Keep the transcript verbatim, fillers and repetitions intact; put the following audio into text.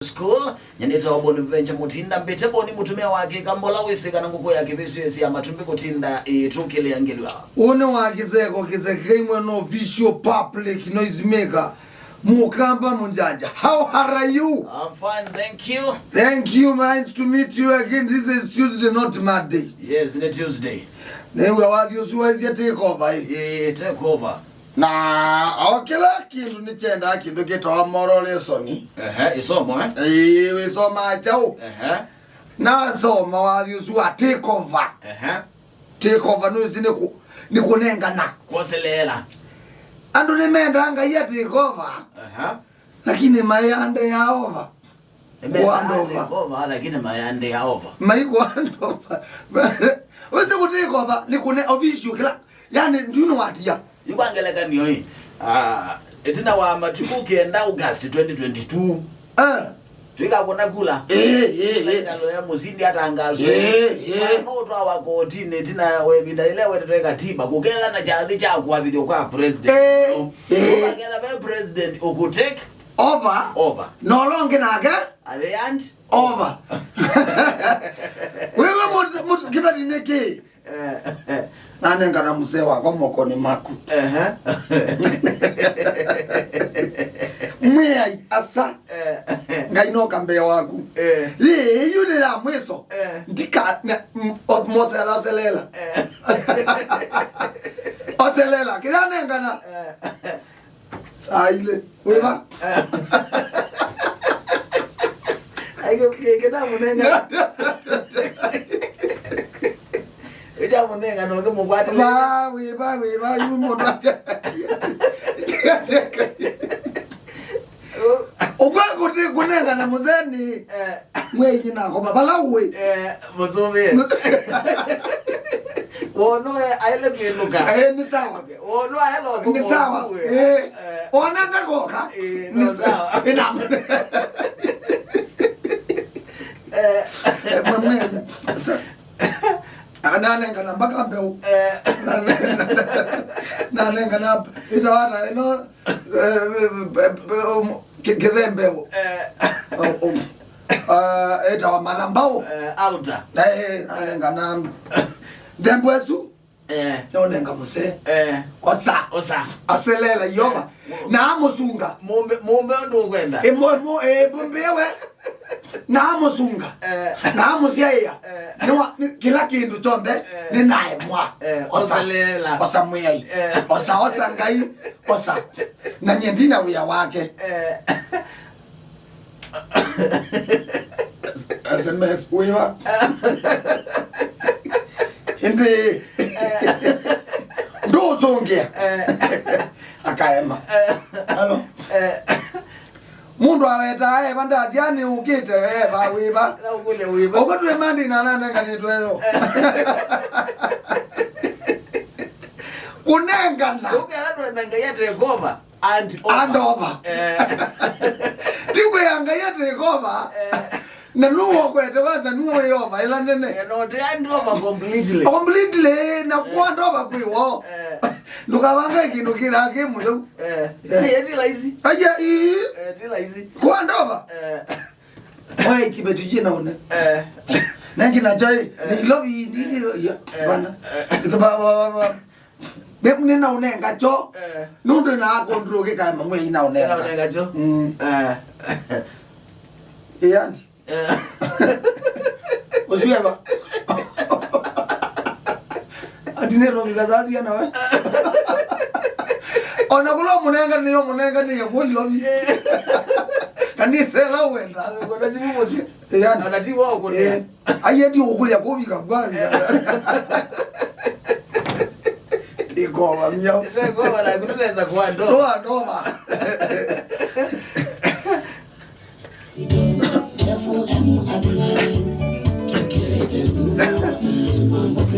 School. Nyeneta wa Bonaventure Mutinda, mbĩte Boni mũtumĩa wake, kambola wĩsĩ kana ngũkũ ya kĩvĩsyo ĩsĩ ya matumbĩ kũtinda ĩtũkĩlĩa ngelwa. Ũnĩ wa kĩseko, kĩseke imwe no official public noise maker. Mukamba Munjanja, how are you? I'm fine, thank you. Thank you, nice to meet you again. This is Tuesday, not Monday. Yes, ni Tuesday. Nĩw'a wathi ũsu waisye take over, eh? Yeah, take over. Na o kĩla kĩndũ nĩkyendaa kĩndũ kĩtawa moral lesson. Ehe, ĩsomo, eh? Ĩĩ, wĩsomaa kyaũ? Ehe. Nasoma wathi ũsu wa take over. Ehe. Take over nũĩsĩ nĩ kũ-, nĩ kũnengana. Kwoseleela. Andũ nĩmendaa Ngai a take over. Ehe. Lakini maĩ under ya over. Kwandova. Kwandova, lakini mayande ya over. Mai kwandova. Wese kũtĩkova nĩ kũne official kĩla. Yani, ndiũnĩ watia. Yu kwa ngelekany'o ĩ, ah, ĩtina wa matukũ kenda August twenty twenty-two. Eh. Twĩkakũna kula. Eh, eh, eh. Ĩtalo ya mũsindi atangazwe. Eh, eh. Maũtwawa kotinĩ ĩtina wa ĩvinda ĩla ĩwetetwe katiba, kũketha na kyathĩ kya kũavĩthw'a kwa president. Eh, eh. Ũkaketha ve president ũkũtake over. Over. Na ũla ũngĩ nake? At the end. Over. Wewe mũ-, mũ-, kĩvathi nĩ kĩ? Eh, eh. Nanengana mũsee wakwa mokonĩ maku. Ehe. Mwĩai asa. Eh. Ngai noka mbee waku. Eh. Yĩ, yu nĩ ya mwiso. Eh. Ndika, na, m-, o-, mosela oselela. Eh. Oselela, kĩla nengana. Eh. Saa ilĩ. Wĩva? Ai, kĩ-, kĩ-, kĩna mũnenga. Ĩja mũnenga no kĩmũkwatĩle. Va, wĩva, wĩva, yu mũndũ acha. Ũkwa kũtĩ kũnengana mũseni. Eh. Mwei nyina akoma vala ũĩ. Eh, mũsũvĩe. Wono, eh, aile kwĩnũka. Eh, nĩ sawa. Wono aile ũkũkũ. Nĩ sawa. Eh. Eh. Ona ndagoka. Eh, no sawa. Ĩna. Eh. Eh, mwe, mwe. Sa-, ananengana mpaka mbeu. Eh. Nanengana ĩtawata ĩno, eh, eh, eh, um, Kĩ-, kĩthembeo. Eh. O, o. Ah, etawa mathambao. Eh, altar. Eh, nanengana nthembo ĩsu. Eh. Nonenga mũsee. Eh. Osa. Osa. Aselela Yeova. Eh. Na amũsunga. Mũmbe, mũmbe ũndũ ũkwenda. Ĩmo, ĩmo, eh, mũmbe we. Na amũsunga. Eh. Na amũsyaĩa. Eh. Nĩwa, nĩ, kĩla kĩndũ kyonthe, eh, nĩnaemwa. Eh, osa. Oselela. Osa Mwĩai. Eh. Osa, osa Ngai. Osa. Na nyie ndina wĩa wake. Eh. S M S wĩva? Ĩndĩ. Eh. Ndũũsũngĩa. Eh. Akaema. Eh. Alo. Eh. Mũndũ awetaa eva ndasya nĩ ũkĩte eva wĩva. Na ũkũlya wĩva. Ũko twĩ mandi na nanenganĩtwe yo. Kũnengana. Ũkela twenda Ngai atake over. And over. And over. Eh. Ti kwĩa Ngai atake over. Eh. Na nũũ ũkwete wasa nũũ wĩ over ĩla nene. Eh, no, ti and over completely. Completely, na, eh, kwandova kwĩwo. Eh. Ndũkavange kĩndũ kĩthaa kĩ mũtheu. Eh. Eh. Ĩĩ, ti laisi. Aya, ii. Eh, ti laisi. Kwandova. Eh. Mwaĩ kĩveti kĩ na ũne. Eh. Na kĩna kyaĩ, eh, Nairobi, nini, ya, eh, bana. Eh. Ba, ba, ba, ba. Be, nĩnaũnenga kyo. Eh. Nũndũ na control kĩkaema mwĩai naũnenga. Nĩnaũnenga kyo. Mm. Eh. Ĩĩ, andi. Eh. Ũsu eva. Ati nĩ Robi Kazazi ana we. Ona kũla mũnenga nĩ yo mũnenga nĩ ya kũi Robi. Eh. Kanisa ĩla wenda. Kona simu mũsyĩ. Ĩĩ, andi. Ona ti wao kũlea. Eh. Aye ndi ũkũlya kũvika kwa. Eh. Tikova mnyao. Tikova na kututeza kwa ndo. Toa ndova.